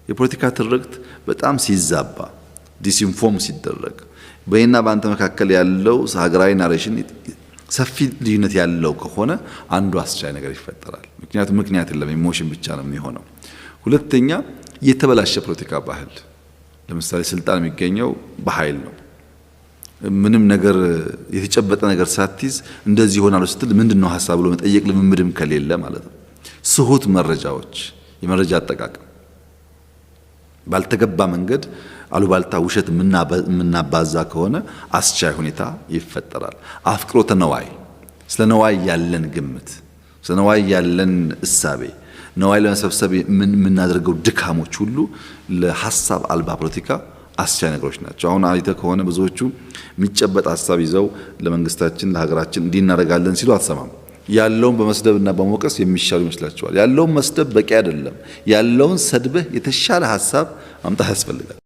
የፖለቲካ ትርክት በጣም ሲዛባ፣ disinform ሲደረግ፣ በእኔና በአንተ መካከል ያለው ሀገራዊ narration ሰፊ ልዩነት ያለው ከሆነ አንዱ አስቻይ ነገር ይፈጠራል። ምክንያቱም ምክንያት የለም፣ emotion ብቻ ነው የሚሆነው። ሁለተኛ የተበላሸ ፖለቲካ ባህል፣ ለምሳሌ ስልጣን የሚገኘው በኃይል ነው። ምንም ነገር የተጨበጠ ነገር ሳትይዝ እንደዚህ ይሆናል ስትል ምንድን ነው ሀሳብ ብሎ መጠየቅ ልምምድም ከሌለ ማለት ነው። ስሁት መረጃዎች፣ የመረጃ አጠቃቀም ባልተገባ መንገድ አሉባልታ፣ ውሸት የምናባዛ ከሆነ አስቻይ ሁኔታ ይፈጠራል። አፍቅሮተ ነዋይ፣ ስለ ነዋይ ያለን ግምት፣ ስለ ነዋይ ያለን እሳቤ፣ ነዋይ ለመሰብሰብ የምናደርገው ድካሞች ሁሉ ለሀሳብ አልባ ፖለቲካ አስቻይ ነገሮች ናቸው። አሁን አይተህ ከሆነ ብዙዎቹ የሚጨበጥ ሀሳብ ይዘው ለመንግስታችን ለሀገራችን እንዲህ እናደርጋለን ሲሉ አትሰማም። ያለውን በመስደብና በመውቀስ የሚሻሉ ይመስላቸዋል። ያለውን መስደብ በቂ አይደለም። ያለውን ሰድበህ የተሻለ ሀሳብ ማምጣት ያስፈልጋል።